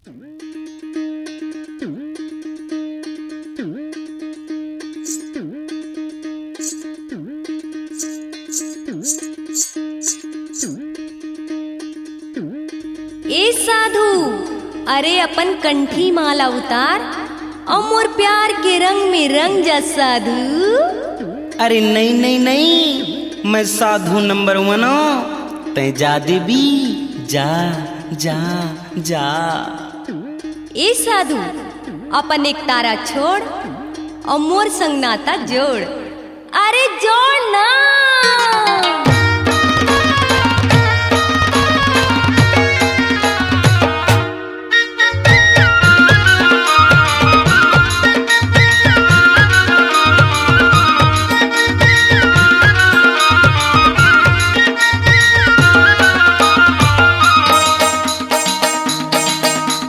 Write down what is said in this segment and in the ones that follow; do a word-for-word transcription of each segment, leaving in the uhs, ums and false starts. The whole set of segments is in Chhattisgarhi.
ए साधु, अरे अपन कंठी माला उतार अउ मोर प्यार के रंग में रंग जा साधु। अरे नहीं, नहीं, नहीं, मैं साधु नंबर वन हूँ। तैं जा देवी, जा, जा, जा। ए साधु, अपन एकतारा छोड़ अउ मोर संग नाता जोड़। अरे जोड़ ना।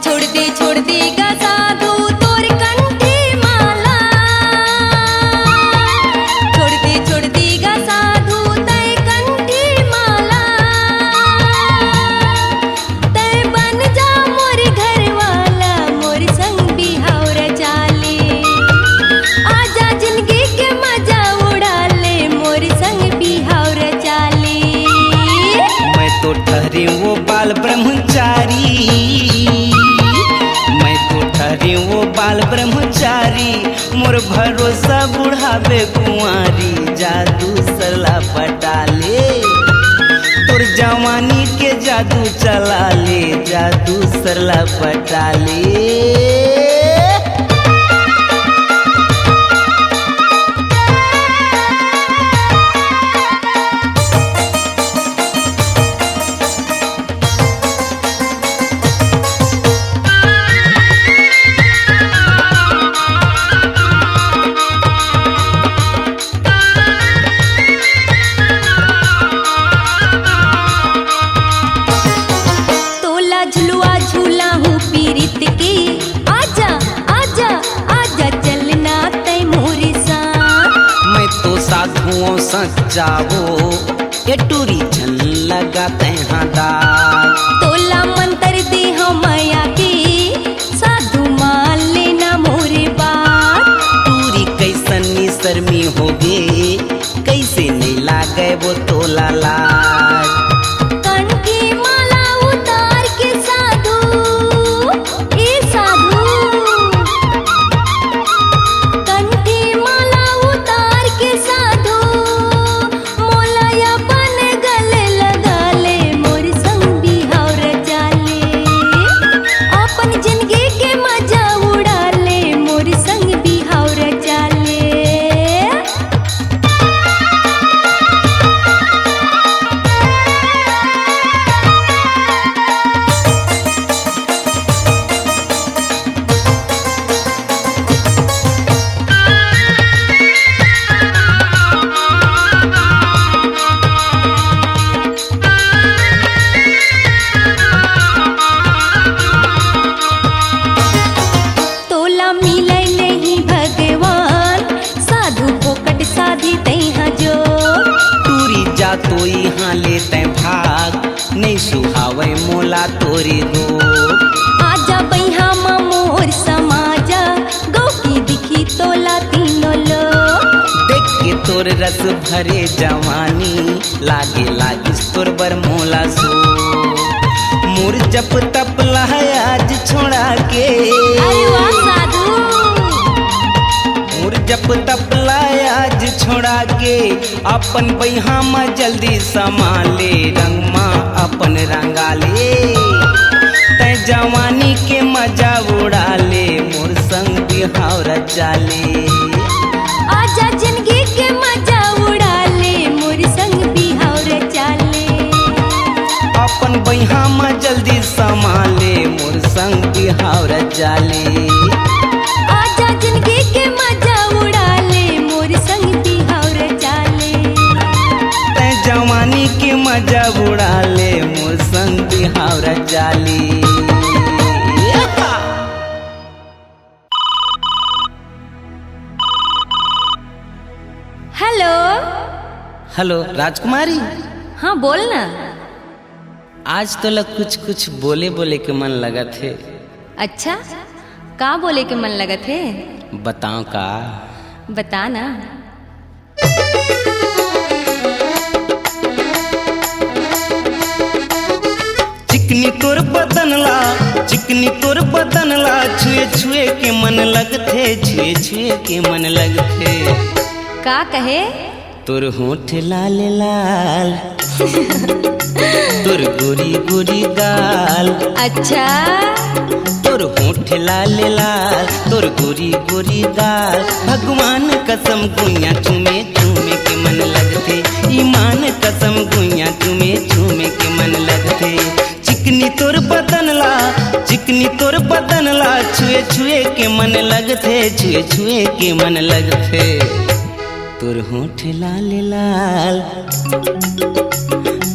छोड़ दे, छोड़ दे गा साधु तोर कंठी माला। छोड़ दे, छोड़ दे गा साधु तैं कंठी माला। तैं बन जा मोर घर वाला, मोर संग बिहाव रचा ले। आजा जिंदगी के मजा उड़ा ले, मोर संग बिहाव रचा ले। मैं तो ठहरे वो बाल ब्रह्मचारी, मैं तो ठहरे वो बाल ब्रह्मचारी, मोर भरोसा बुढ़ावे कुंवारी, जा दूसर ला पटा ले। तोर जवानी के जादू चला ले, जा दूसर ला पटा ले। तोला झुलुआ झूला हूँ पीरित के, आजा, आजा, आजा चलना तै मोरे साथ। मैं तो साधुओं सच्चा वो, ए टूरी झन लगा तै हाँ दाग। तोला मंतर दे हो माया के, साधु मान लेना मोरे बात। टूरी कैसन निसरमी होगे, कैसे नहीं लागे वो तोला लाज। कंठी माला उतार के साधु, ए साधु। कंठी माला उतार के साधु, मोला अपन गले लगा ले, मोर संग बिहाव रचा ले। अपन जिंदगी के मजा उड़ा ले, मोर संग बिहाव रचा ले। तोला मिले नहीं भगवान, साधु फोकट साधी तैहा जो। टूरी जा तो इहाँ ले तै भाग, नहीं सुहावे मोला तोरी गो। आजा बइहा मा मोर समाजा, गौ की दिखी तोला तीनों लो। देख के तोर रस भरे जवानी, लागे लागिस तोर बर मोला सो। मोर जप तप ला आज छोड़ा के। अरे वाह साधु। मोर जप तप ला आज छोड़ा के, अपन बइहा म जल्दी समा ले, रंग म अपन रंगा ले। तै जवानी के मजा उड़ा ले, मोर संग बिहाव रचा ले। आजा जिंदगी के मजा उड़ा ले, मोर संग बिहाव रचा ले। अपन बइहा म जल्दी समा ले, मोर संग बिहाव रचा ले। आजा जिंदगी के मजा उड़ा ले, मोर संग बिहाव रचा ले। तै जवानी के मजा उड़ा ले, मोर संग बिहाव रचा ले। हेलो। हेलो राजकुमारी। हाँ, बोल ना। आज तोला कुछ कुछ बोले बोले के मन लगत हे। अच्छा, का बोले के मन लगत हे? बताओ का? बता ना। चिकनी तोर बदन ला, चिकनी तोर बदन ला, छुए छुए के मन लगथे, छुए छुए के मन लगथे। का कहे? तोर होठ लाल लाल, तोर गोरी गोरी गाल। अच्छा। तोर होठ लाल लाल, तोर गोरी गोरी गाल। भगवान कसम गुइया चूमे चूमे के मन लगथे, ईमान कसम गुइया चूमे चूमे के मन लगथे। चिकनी तोर बदन ला, चिकनी तोर बदन ला, छुए छुए के मन लगथे, छुए छुए के मन लगथे। तोर होठ लाल लाल,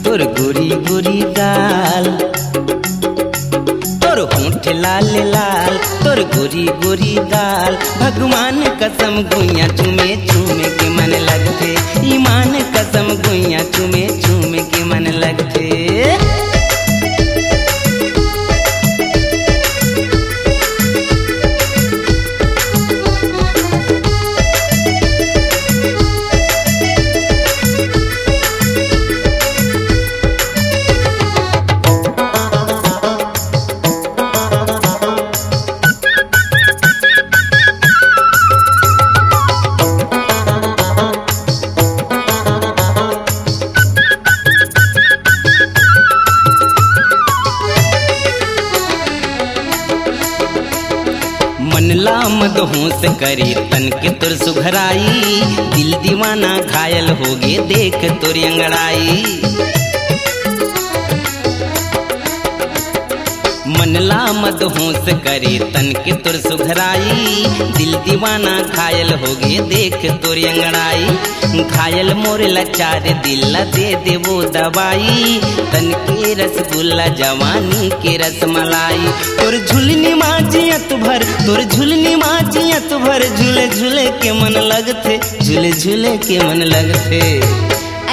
तोर गोरी गोरी गाल। तोर होठ लाल लाल, तोर गोरी गोरी गाल। भगवान कसम गुइया चूमे चूमे के मन लगथे, ईमान कसम गुइया चूमे चूमे के मन लगथे। मन ला मदहोश करे तन के तोर सुघराई, दिल दीवाना घायल होगे देख तोर अंगड़ाई। मन ला मदहोश करे तन के तोर सुघराई, दिल दीवाना घायल होगे देख तोर अंगड़ाई। घायल मोर लाचार दिल ला दे देबो दवाई, तन के रसगुल्ला जवानी के रसमलाई। तोर झुलनी मा जियत भर, तोर झुलनी मा जियत भर, झूले झूले के मन लगथे, झूले झूले के मन लगथे।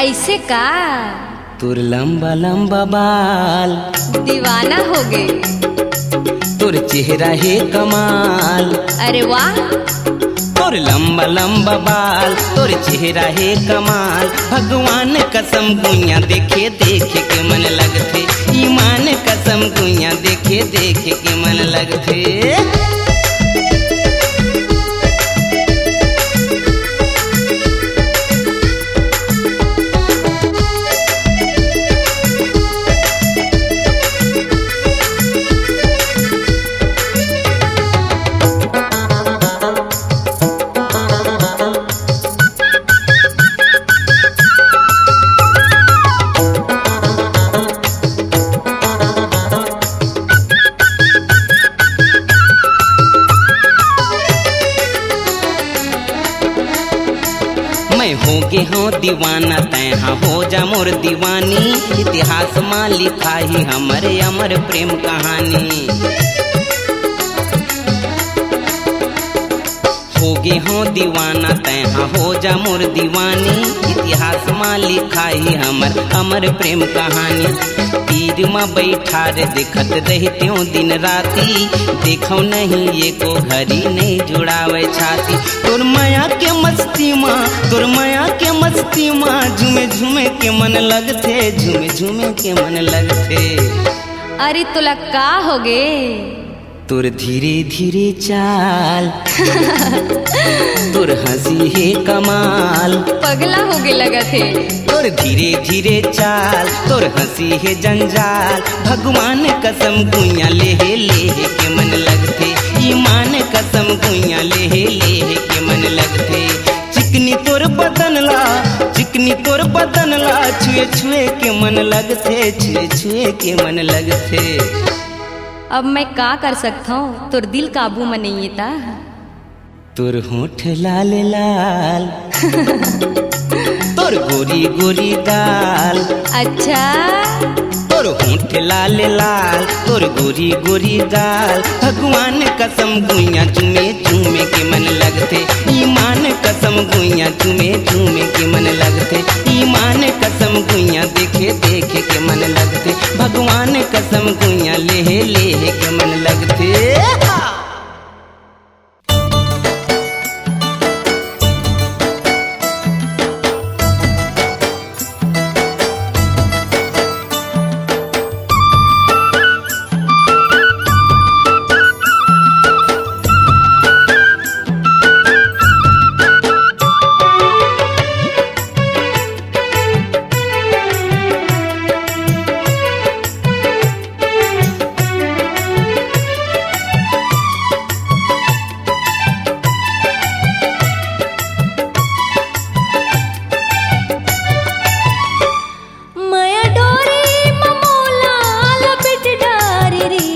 ऐसे का? तोर लंबा लंबा बाल। दीवाना होगे। तोर चेहरा हे कमाल। अरे वाह। तोर लंबा लंबा बाल, तोर चेहरा हे कमाल। भगवान कसम गुइया देखे देखे के मन लगथे, ईमान कसम गुइया देखे देखे के मन लगथे। मैं हो गे हूँ दीवाना, तैं हा हो जा मोर दीवानी। इतिहास मा लिखाही हमर अमर प्रेम कहानी। हो गे हूँ दीवाना, तैं हा हो जा मोर दीवानी। इतिहास मा लिखाही हमर अमर प्रेम कहानी। तीर म बैठार देखत रहितेंव दिन राती, देखव नहीं एको घड़ी नहीं जुड़ावे छाती। तोर मया के मस्ती मा, तोर मया के मस्ती मा, झूमे झूमे के मन लगथे, झूमे झूमे के मन लगथे। अरे तोला का होगे? तोर धीरे धीरे चाल, तोर हंसी हे कमाल। पगला होगे लगत हे। तोर धीरे धीरे चाल, तोर हंसी हे जंजाल। भगवान कसम गुइया लेहे लेहे के मन लगथे, ईमान कसम गुइया लेहे लेहे के मन लगथे। चिकनी तोर बदन ला, चिकनी तोर बदन ला, छुए छुए के मन लगथे, छुए छुए के मन लगथे। अब मैं का कर सकथंव, तोर दिल काबू म नइये त। तोर होठ लाल लाल, तोर गोरी गोरी गाल। अच्छा। तोर होंठ लाल लाल, तोर गोरी गोरी गाल, भगवान कसम गुइयाँ चूमे चूमे के मन लगथे। ईमान कसम गुइयाँ चूमे चूमे के मन लगथे। ईमान कसम गुइयाँ देखे देखे के मन लगथे। भगवान कसम गुइयाँ लेहे लेहे के मन लगथे। मया डोरी म मोला लपेट डारे रे,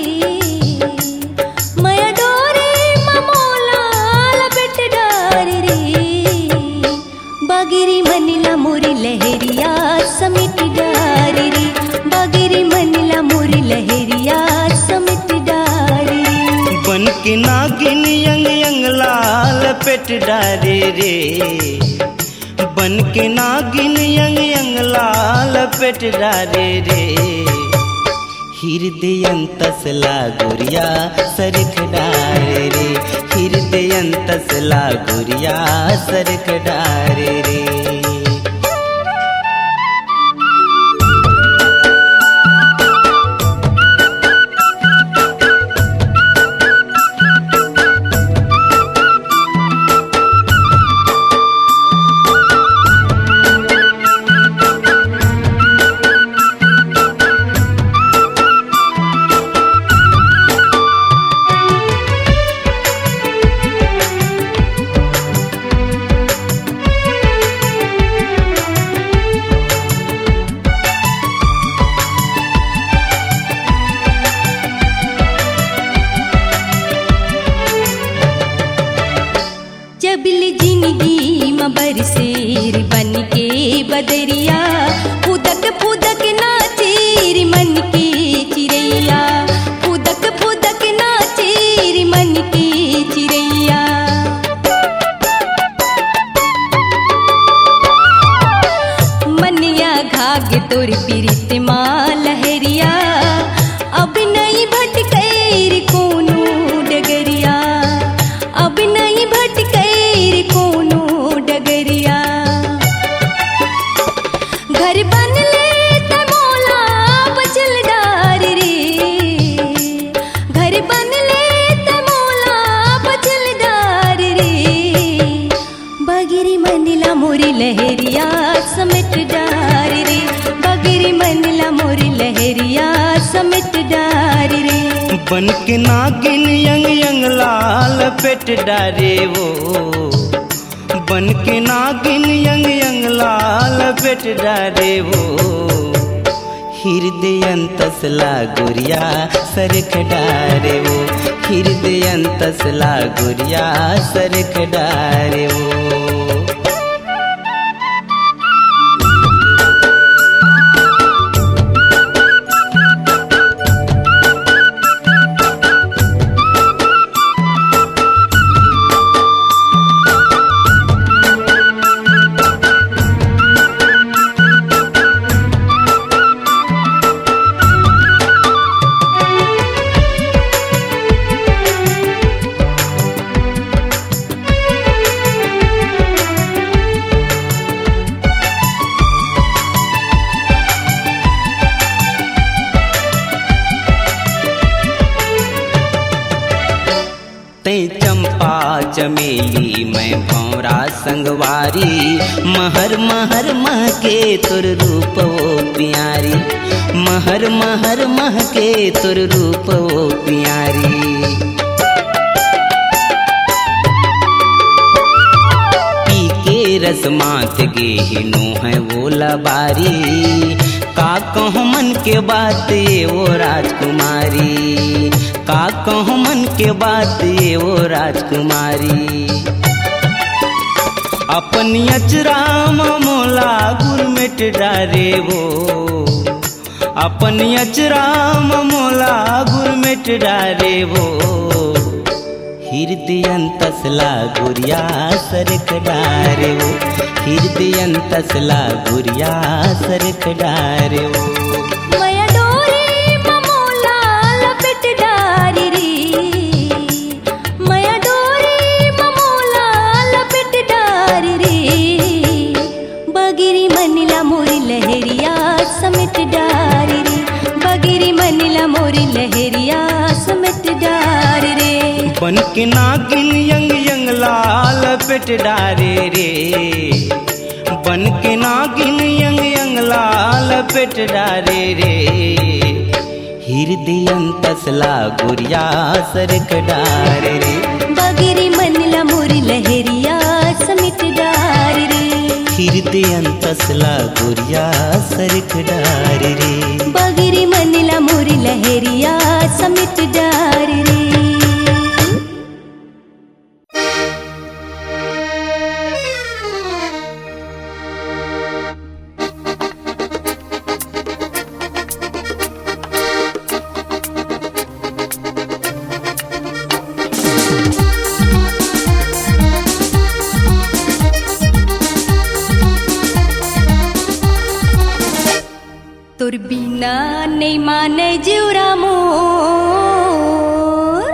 मया डोरी म मोला लपेट डारे रे। बागेरी मन ला मोर लहरिया समेट डारे रे, बागेरी मन ला मोर लहरिया समेट डारे रे। बन के नागिन अंग अंग ला लपेट डारे रे, बन के नागिन अंग अंग ला लपेट डारे रे। हृदय अंतस ला गोरिया सरख डारे रे, हृदय अंतस ला गोरिया सरख डारे रे। जब ले जिनगी म बरसेर बन के बदरिया, फुदक फुदक नाचे रे मन के चिरैया, फुदक फुदक नाचे रे मन के चिरैया। मनिया घाग तोर पीरित मा लहरिया, अब नइ भटकैर कोनो डगरिया, अब नइ भटकैर कोनो डगरिया। घर बन ले त मोला बचल डार रे, घर बन ले त मोला बचल डार रे। बागेरी मन ला मोर लहरिया समेट डार रे, बागेरी मन ला मोर लहरिया समेट डार रे। बन के नागिन अंग अंग ला लपेट डारे वो, बन के नागिन अंग अंग ला लपेट डारे वो। हृदय अंतस ला गोरिया सरख डारे वो, हृदय अंतस ला गोरिया सरख डारे वो। तैं चंपा चमेली, मैं भौंरा संगवारी, महर महर महके तोर रूप ओ प्यारी, महर महर महके तोर रूप ओ प्यारी। पी के रस मात गे हे नोहय ओला बारी, का कहूँ मन के बात ये वो राजकुमारी, का कहूँ मन के बात ये वो राजकुमारी। अपन अचरा म मोला गुरमेट डारे वो, अपन अचरा म मोला गुरमेट डारे वो, हिरदे अंतस ला गुरिया सरक डारे वो, हिरदे अंतस ला गुरिया सरक डारे वो। मया डोरी म मोला लपेट डारे रे, मया डोरी म मोला लपेट डारे रे। बगरी मन ला मोर लहरिया समेट डारे रे, बगरी मन ला मोर लहरिया समेट डारे रे। बन के नागिन यंग यंग ला लपेट डारे रे, बन के नागिन यंग यंग ला लपेट डारे रे। हिरदे अंतस ला गुरिया सरक डारे रे। बगरी मन ला मोर लहरिया समेट डारे रे। हिरदे अंतस ला गुरिया सरक डारे रे। बगरी मन ला मोर लहरिया समेट डारे रे। तोर बिना नइ माने जिउरा मोर,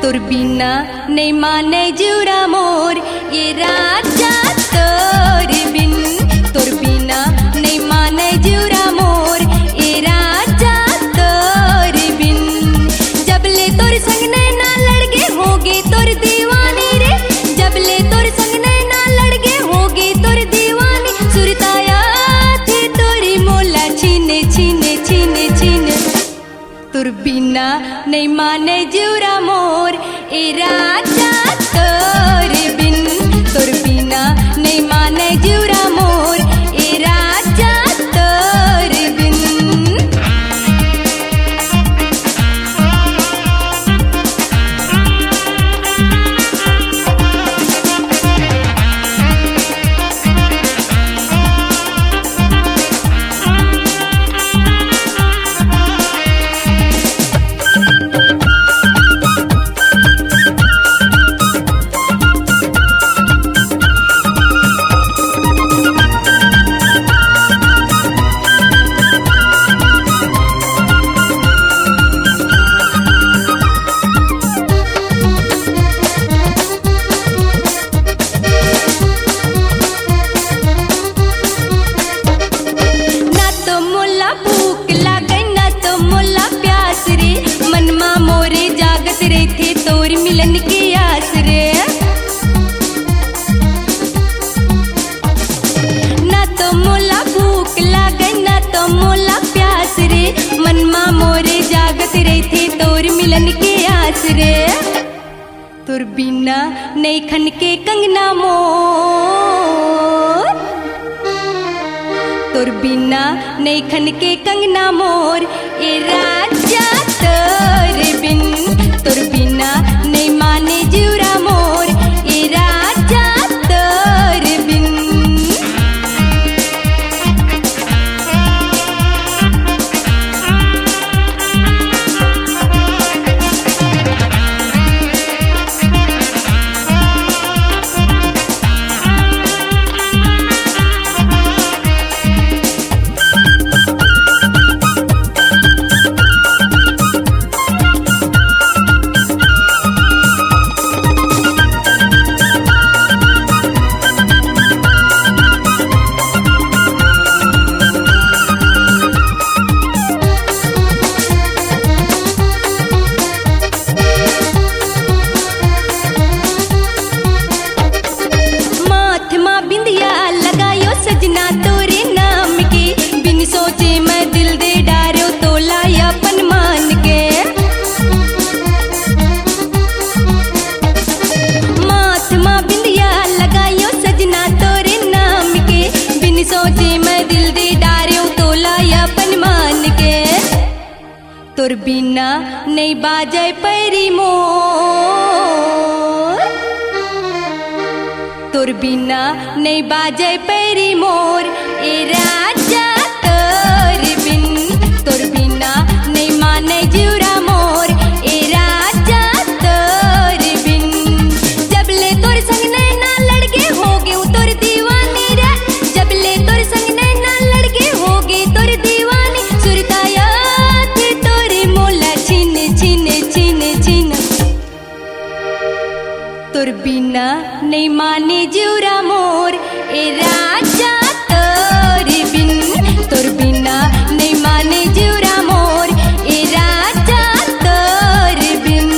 तोर बिना नइ माने जिउरा मोर, ए राजा तोर बिन। तोर बिना नइ माने जिउरा मोर, ए राजा तोर बिन। जब ले तोर संग नैना लड़गे होगे तोर दीवानी रे, जब ले तोर संग नैना लड़गे होगे तोर दीवानी। सुरता आथे तोरी मोला छीने, छीने, छीने, छीने। तोर बिना नइ माने जिउरा मोर, ए राजा तोर बिन। तोर बिना नइ माने जिउरा मोर, ए राजा तोर बिन। ना तो मोला भूख लागय, ना तो मोला प्यास रे, मन मा मोरे जागत रहिथे तोर मिलन के आस रे। ना तो मोला भूख लागय, ना तो मोला प्यास रे, मन मा मोरे जागत रहिथे तोर मिलन के आस रे। तोर बिना नइ खनके कंगना मोर, तोर बिना नइ खनके कंगना मोर, ए राजा तोर बिन। तोर बिना नइ माने जिउरा मोर, ए राजा तोर बिन। माथ मा बिंदिया लगायो सजना तोरे नाम के, बिन सोचे मैं दिल दे डारो तोला अपन मान के। माथ मा बिंदिया लगायो सजना तोरे नाम के, बिन सोचे मैं दिल दे डारो तोला अपन मान के। तोर बिना नइ बाजय पैरी मोर, तोर बिना नइ बाजय पैरी मोर, ए राजा बिना नइ माने जिउरा मोर, ए राजा तोर बिन, तोर बिना नइ माने जिउरा मोर, ए राजा तोर बिन।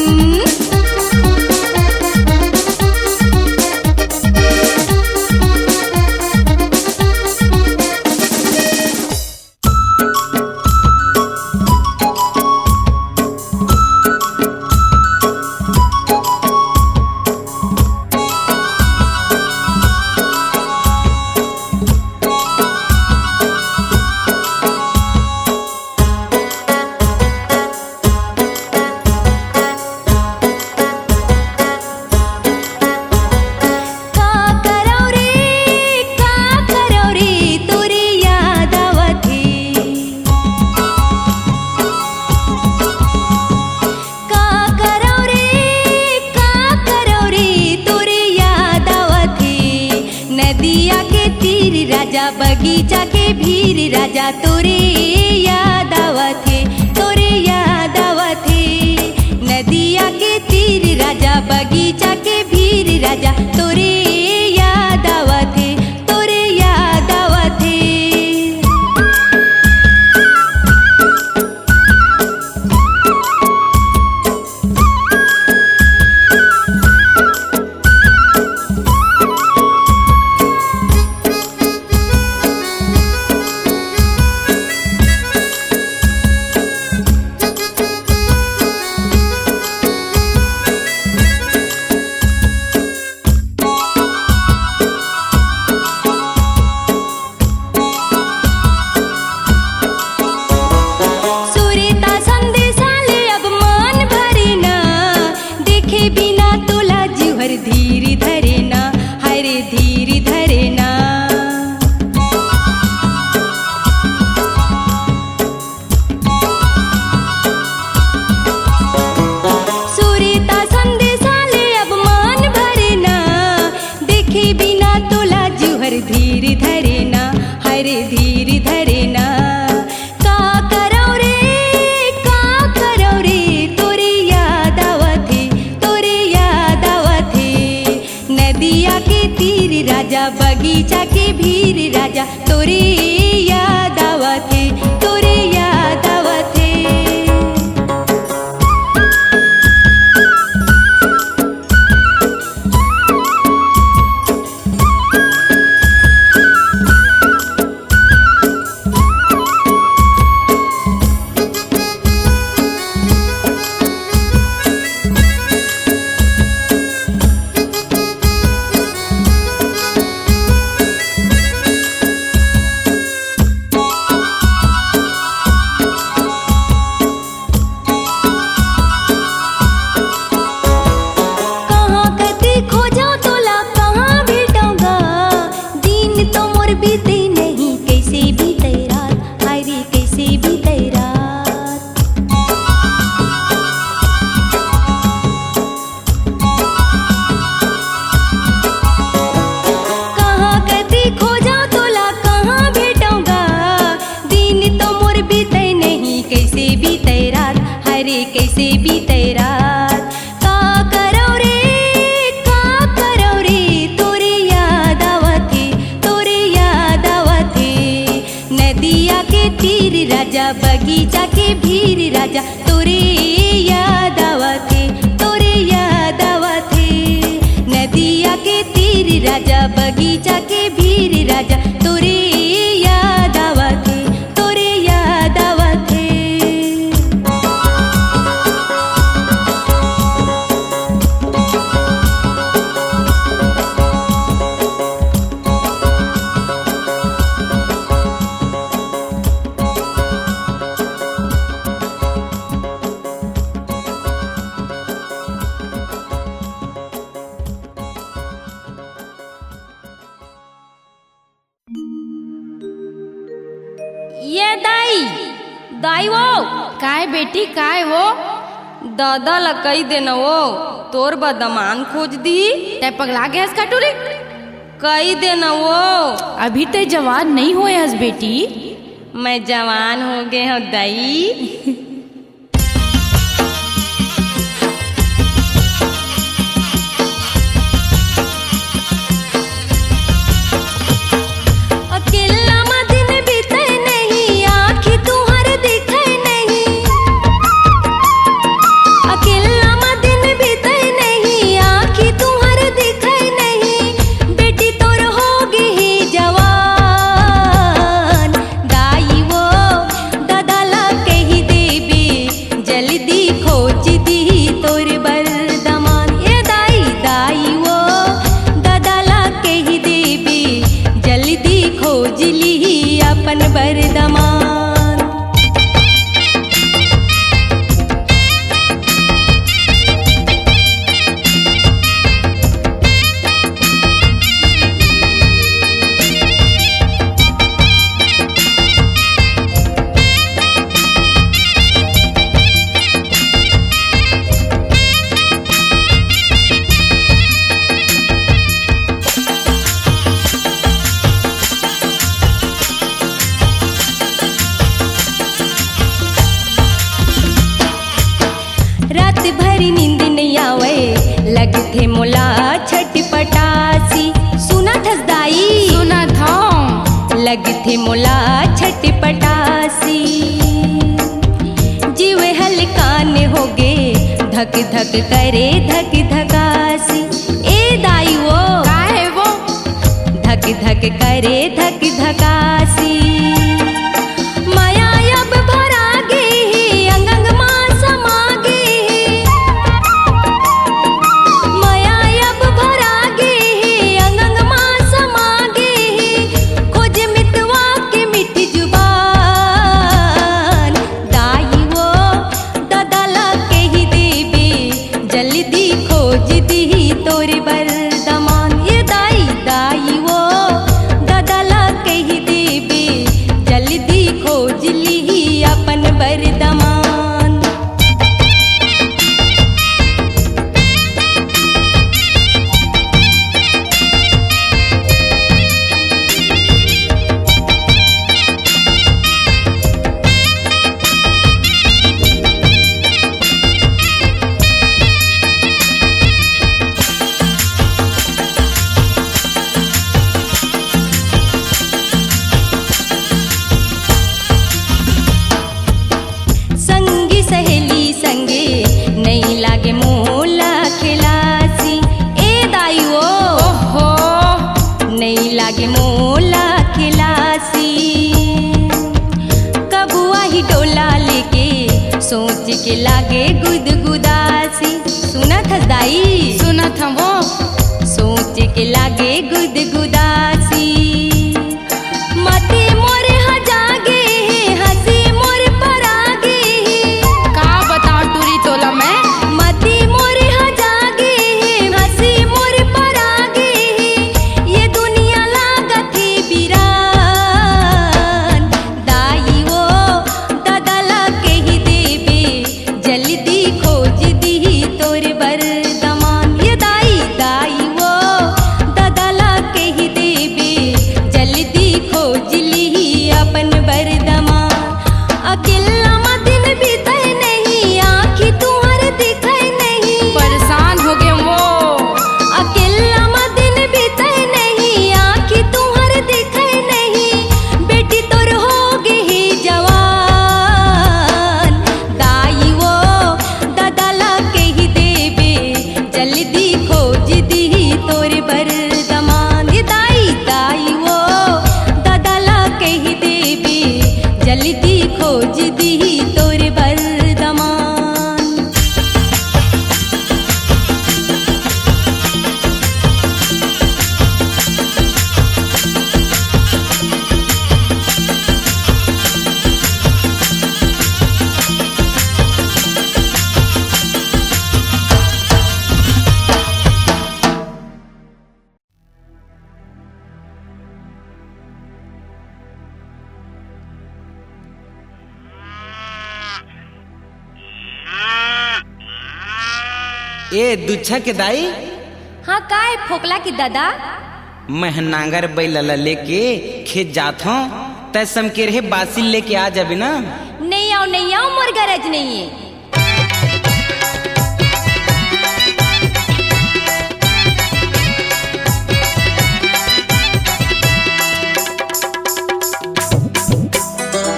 का करौं रे, का करौं रे, तोरे याद आवत हे। का करौं रे, का करौं रे, तोरे याद आवत हे। नदिया के तीर राजा, बगीचा के भीर राजा, तोरे याद आवत हे, तोरे याद आवत हे। नदिया के तीर राजा, बगीचा के भीर राजा, तोरे याद आवत हे, तोरे याद आवत हे। सुरता संदेशा ले अब मन भरे ना, देखे बिना तोला जीवर धीर धरे ना, हरे धीर धरे ना। सुरता संदेशा ले अब मन भरे ना, देखे बिना तोला जीवर धीर धरे ना, हरे धीर धरे ना। का करौं रे, का करौं रे, तोरे याद आवत हे, तोरे याद आवत हे। नदिया के तीर राजा, बगीचा के भीर राजा, तोरे याद आवत हे, तोरे याद आवत हे। कहाँ कति खोजौं तोला, कहाँ भेटौं गा? दिन तो मोर बीते नहीं, कइसे बीते रात, हाय रे, कइसे बीते रात। कहाँ कति खोजौं तोला, कहाँ भेटौं गा? दिन तो मोर बीते नहीं, कइसे बीते रात, हरे कइसे बीते रात। का करौं रे, का करौं रे, तोरे याद आवत हे, तोरे याद आवत हे। नदिया के तीर राजा, बगीचा के भीर राजा, तोरे याद आवत हे, तोरे याद आवत हे। नदिया के तीर राजा, बगीचा के भीर राजा, तोरे याद आवत हे, तोरे याद आवत हे। ये दाई, दाई वो। काय बेटी, काय वो? दादा ला कहि देना वो, तोर बर दमांद खोज दी। तैं पगला गे हस का टूरी? कहि देना वो। अभी तैं जवान नइ होय हस बेटी। मैं जवान हो गे हौं दाई। थे मोला छटपटासी। सुनत हस दाई? सुनत हौं। लगथे मोला छटपटासी। जीव हलकान होगे, धक धक करे धक धकासी। ए दाई वो। का हे वो? धक धक करे धक धकासी। मया अब भरा गे हे, अंग अंग मा समा गे हे। मया अब भरा गे हे, अंग अंग मा समा गे हे। खोज मितवा के मीठी जुबान। दाई वो, ददा ला कहि देबे, जल्दी खोज दिही तोर बर दमान। ये दाई, दाई वो, ददा ला कहि देबे, जल्दी खोज लिही अपन बर दमान। संगी सहेली संगे नइ लागे मोला खिलासी। ए दाई वो। ओहो। नइ लागे मोला खिलासी। कबुआ ही डोला लेके सोच के लागे गुदगुदासी। सुनत हस दाई? सुनत हवों। सोच के लागे गुदगुदासी। मती मोर हजा गे हे, हँसी मोर परा गे हे। का बतावँ टूरी तोला मैं? मती मोर हजा गे हे, हँसी मोर परा गे हे। ये दुनिया लागत हे बिरान। दाई वो, ददा ला कहि देबे, जल्दी खोज दिही तोर बर दमान। ये दाई, दाई वो, ददा ला कहि देबे, जल्दी खोज लिही अपन बर दमान। अकेल्ला म दिन बीतय नहीं, आँखी तुँहर दिखय नहीं। परेशान होगे वो। अकेल्ला म दिन बीतय नहीं, आँखी तुँहर दिखय नहीं। बेटी तोर होगे हे जवान। दाई वो, ददा ला कहि देबे, जल्दी खोज दिही तोर बर दमान। दाई, दाई वो, ददा ला कहि देबे, जल्दी खोज दिही तोर बर दमान। ए दुच्छा के दाई। हाँ, का ए फोकला के ददा? मैं ह नांगर बइला ल लेके खेत जात हौं, तैं समकेरहे बासी लेके आ जाबे ना। नइ आंव, नइ आंव, मोर गरज नइ ए।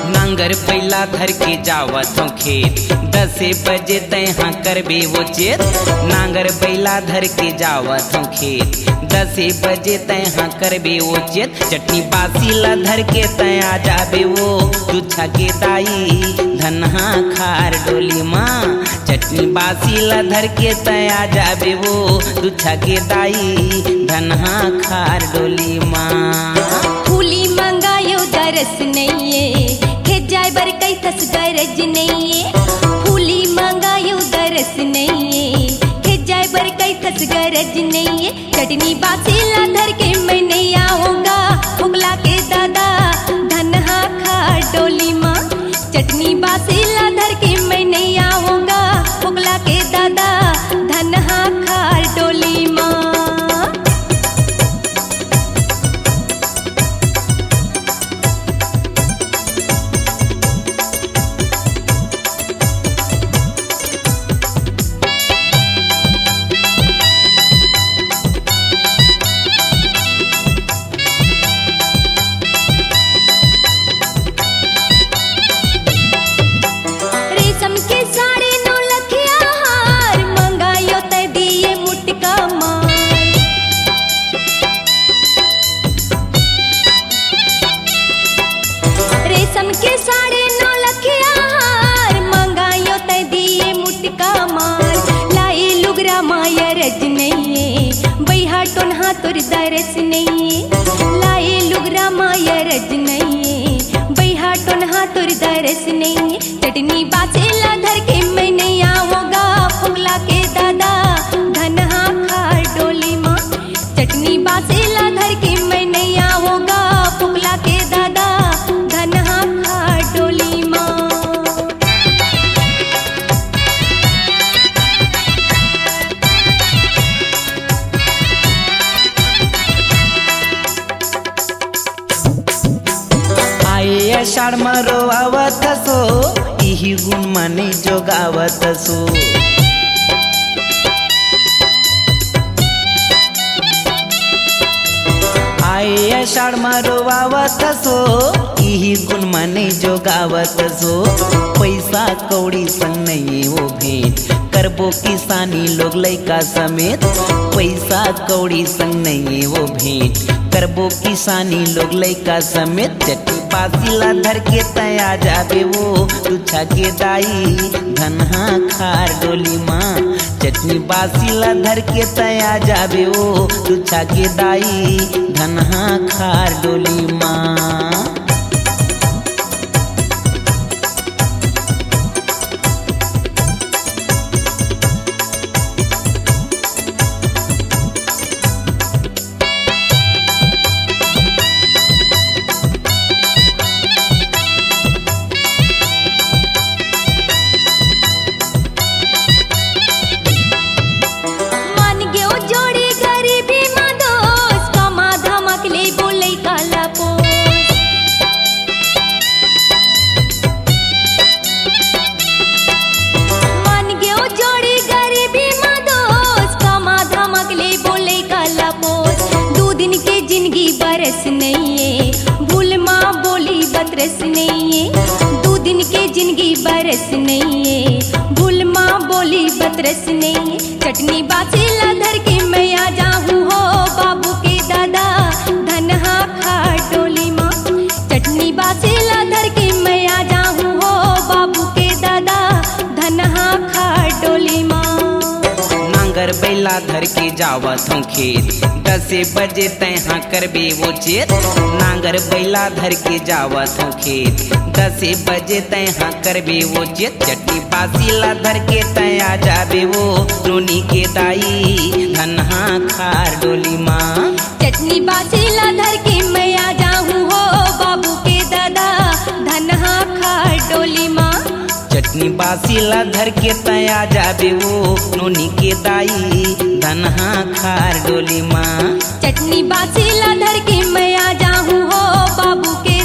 नांगर बइला धर के जावत हौं खेत, दसे बजे तैं हा करबे वो चेत। नांगर बइला धर के जावत हौं खेत, दसे बजे तैं हा करबे वो चेत। चटनी बासी ला धर के तैं आ जाबे वो दुच्छा के दाई, धन हा खार डोली मा। चटनी बासी ला धर के तैं आ जाबे वो दुच्छा के दाई, धन हा खार डोली मा। फूली मंगायो दरस नइ ए, खेत जाय बर कहिथस गरज नइ ए। फूली मंगायो दरस नइ ए, खेत जाय बर कहिथस गरज नइ ए। चटनी बासी ला धर के मैं नइ आंव गा, फोकला के ददा, धन हा खार डोली मा। चटनी बासी ला धर के मैं नइ आंव गा, फोकला के ददा, धन हा खार डोली मा। तोर दरस नइये, लाए लुगरा मा अरज नइये, बइहा टोनहा तोर दरस नइये। चटनी बासी ला धर के मैं नइ आवों गा, फोकला के दादा धनहा खार डोली मा। चटनी बासी ला धर के मैं नइ आवों गा, फोकला के दादा धनहा खार डोली मा। आए अषाढ़ म रोआवत असो, इही गुन म नइ जोगावत असो। आए अषाढ़ म रोआवत असो, इही गुन म नइ जोगावत असो। पइसा कौड़ी संग नइये वो भेंट, करबो किसानी लोग लइका समेत। पइसा कौड़ी संग नइये वो भेंट, करबो किसानी लोग लइका समेत। चटनी बासी ला धर के तैं आ जाबे वो, तुछा के दाई धनहा खार डोली मा। चटनी बासी ला धर के तैं आ जाबे वो, तुछा के दाई धनहा खार डोली मा। मन गेव जोड़ी गरीबी मा दोस, कमा धमक लेबो लइका ला पोस। मन गेव जोड़ी गरीबी मा दोस, कमा धमक लेबो लइका ला पोस। दू दिन के जिनगी बरस नइये, भूल मा बोली बतरस नइये। दू दिन के जिनगी बरस नइये, भूल मा बोली बतरस नइये। चटनी बासी ला धर के मैं आ जाहूँ हो बाबू के दादा धनहा खार डोली मा। चटनी बासी ला धर के मैं आ जाहूँ हो बाबू के दादा धनहा खार डोली मा। नांगर बइला धर के जावत हूँ खेत, दसे बजे तैं हा करबे वो चेत। नांगर बइला धर के जावत हूँ खेत, दसे बजे तैं हा करबे वो चेत। चटनी बासी ला धर के तैं आ जाबे वो नोनी के दाई धनहा खार डोली मा। चटनी बासी ला धर के मैं आ जाहूँ हो बाबू के दादा धनहा खार डोली मा। चटनी बासी ला धर के तैं आ जाबे वो नोनी के दाई धनहा खार डोली मा। चटनी बासी ला धर के मैं आ जाहूँ हो बाबू के